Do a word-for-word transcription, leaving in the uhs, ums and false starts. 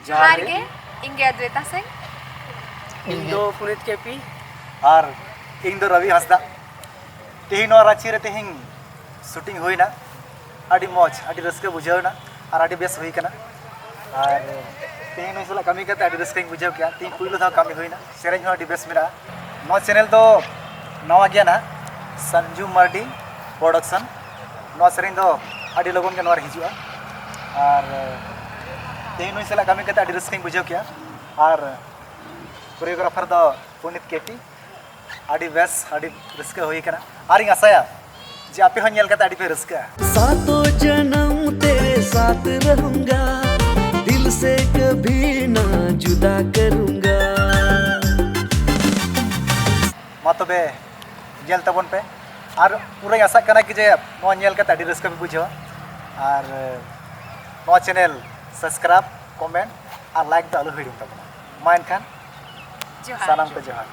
ᱡᱚᱦᱟᱨ ᱜᱮ, ᱤᱧ ᱜᱮ ᱚᱫᱽᱣᱮᱛᱟ ᱥᱤᱝ᱾ ᱤᱧ ᱫᱚ ᱯᱩᱱᱤᱛ ᱠᱮᱯᱤ᱾ ᱟᱨ ᱤᱧ ᱫᱚ ᱨᱚᱵᱤ ᱦᱟᱸᱥᱫᱟ᱾ ᱛᱮᱦᱮᱧ ᱱᱚᱣᱟ ᱨᱟᱺᱪᱤ ᱨᱮ ᱛᱮᱦᱮᱧ ᱥᱩᱴᱤᱝ ᱦᱩᱭᱱᱟ᱾ ᱟᱹᱰᱤ ᱢᱚᱡᱽ, ᱟᱹᱰᱤ ᱨᱟᱹᱥᱠᱟᱹ ᱵᱩᱡᱷᱟᱹᱣ ᱮᱱᱟ ᱟᱨ ᱟᱹᱰᱤ ᱵᱮᱥ ᱦᱩᱭ ᱠᱟᱱᱟ᱾ ᱟᱨ ᱛᱮᱦᱮᱧ ᱱᱩᱭ ᱥᱟᱞᱟᱜ ᱠᱟᱹᱢᱤ ᱠᱟᱛᱮ ᱟᱹᱰᱤ ᱨᱟᱹᱥᱠᱟᱹᱧ ᱵᱩᱡᱷᱟᱹᱣ ᱠᱮᱜᱼᱟ᱾ ᱛᱮᱦᱮᱧ ᱯᱩᱭᱞᱩ ᱫᱷᱟᱣ ᱠᱟᱹᱢᱤ ᱦᱩᱭᱱᱟ᱾ ᱥᱮᱨᱮᱧ ᱦᱚᱸ ᱟᱹᱰᱤ ᱵᱮᱥ ᱢᱮᱱᱟᱜᱼᱟ᱾ ᱱᱚᱣᱟ ᱪᱮᱱᱮᱞ ᱫᱚ ᱱᱟᱣᱟ ᱜᱮᱭᱟ ᱱᱟᱦᱟᱜ, ᱥᱟᱱᱡᱩ ᱢᱟᱨᱰᱤ ᱯᱨᱚᱰᱟᱠᱥᱚᱱ᱾ ᱱᱚᱣᱟ ᱥᱮᱨᱮᱧ ᱫᱚ ᱟᱹᱰᱤ ᱞᱚᱜᱚᱱ ᱜᱮ ᱱᱚᱣᱟ ᱨᱮ ᱦᱤᱡᱩᱜᱼᱟ᱾ ᱟᱨ ᱛᱮᱦᱮᱧ ᱱᱩᱭ ᱥᱟᱞᱟᱜ ᱠᱟᱹᱢᱤ ᱠᱟᱛᱮ ᱟᱹᱰᱤ ᱨᱟᱹᱥᱠᱟᱹᱧ ᱵᱩᱡᱷᱟᱹᱣ ᱠᱮᱜᱼᱟ᱾ ᱟᱨ ᱠᱳᱨᱤᱭᱳᱜᱨᱟᱯᱷᱟᱨ ᱫᱚ ᱯᱩᱱᱤᱛ ᱠᱮᱯᱤ᱾ ᱟᱹᱰᱤ ᱵᱮᱥ, ᱟᱹᱰᱤ ᱨᱟᱹᱥᱠᱟᱹ ᱦᱩᱭ ᱠᱟᱱᱟ᱾ ᱟᱨᱤᱧ ᱟᱥᱟᱭᱟ ᱡᱮ ᱟᱯᱮ ᱦᱚᱸ ᱧᱮᱞ ᱠᱟᱛᱮ ᱟᱹᱰᱤ ᱯᱮ ᱨᱟᱹᱥᱠᱟᱹᱜᱼᱟ᱾ सातों जन्म ते साथ रहूंगा, दिल से कभी ना जुदा करूंगा। ᱢᱟ ᱛᱚᱵᱮ ᱧᱮᱞ ᱛᱟᱵᱚᱱ ᱯᱮ᱾ ᱟᱨ ᱯᱩᱨᱟᱹᱧ ᱟᱥᱟᱜ ᱠᱟᱱᱟ ᱠᱤ ᱡᱮ ᱱᱚᱣᱟ ᱧᱮᱞ ᱠᱟᱛᱮ ᱟᱹᱰᱤ ᱨᱟᱹᱥᱠᱟᱹ ᱯᱮ ᱵᱩᱡᱷᱟᱹᱣᱟ᱾ ᱟᱨ ᱱᱚᱣᱟ ᱪᱮᱱᱮᱞ ᱥᱟᱵᱥᱠᱨᱟᱭᱤᱵ, ᱠᱚᱢᱮᱱᱴ ᱟᱨ ᱞᱟᱭᱤᱠ ᱫᱚ ᱟᱞᱚ ᱦᱤᱲᱤᱧ ᱛᱟᱵᱚᱱᱟ᱾ ᱢᱟ ᱮᱱᱠᱷᱟᱱ ᱡᱚᱦᱟᱨ᱾ ᱥᱟᱱᱟᱢ ᱠᱚ ᱡᱚᱦᱟᱨ᱾